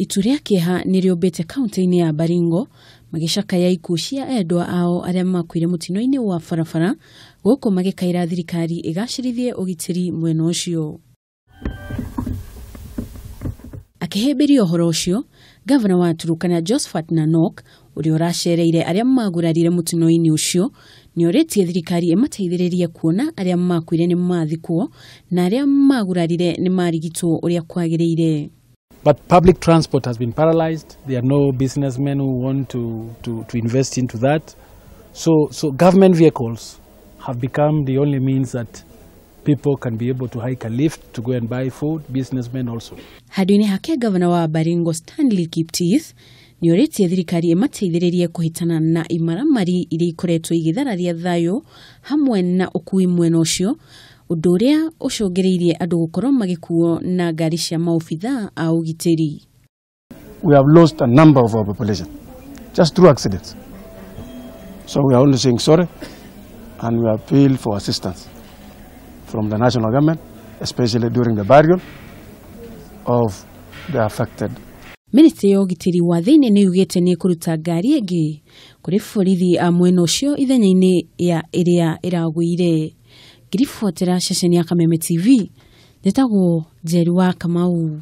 Itu rĩa kĩeha nĩ rĩũmbĩte kaunti-inĩ ya Baringo magĩcakaya ikuũ cia endwa ao arĩa makuire mũtino-inĩ wa barabara, gũkũ magĩkaĩra thirikari ĩgacĩrithie ũgitĩri mwena ũcio. Akĩhĩmbĩria ũhoro ũcio, gavana wa Turukana Josphat Nanok, ũrĩa ũracereire arĩa magurarire mũtino-inĩ ũcio, nĩ orĩtie thirikari ĩmateithĩrĩrie kuona arĩa makuire nĩ mathikwo na arĩa magurarire nĩ marigitwo ũrĩa kwagĩrĩire. But public transport has been paralyzed. There are no businessmen who want to invest into that. So government vehicles have become the only means that people can be able to hike a lift to go and buy food, businessmen also. Handũ-inĩ hake, gavana wa Baringo Stanley Kiptis nĩ orĩtie thirikari ĩmateithĩrĩrie kũhĩtana na imaramari iria ikoretwo igĩthararia thayũ hamwe na ũkui mwena ũcio, ũndũ ũrĩa ũcũngĩrĩirie andũ gũkorwo magĩkuo na ngari cia maobithaa a ũgitĩri. We have lost a number of our population just through accidents. So we are only saying sorry and we appeal for assistance from the national government, especially during the burial of the affected. Ministry ya ũgitĩri wa thĩinĩ nĩ yugĩte nĩ ĩkũruta ngari ĩngĩ kũrĩ borithi a mwena ũcio ithenya-inĩ ya ĩrĩa ĩragũire. Ngĩribotera ceceni ya Kameme TV, njĩtagwo Njeri wa Kamau.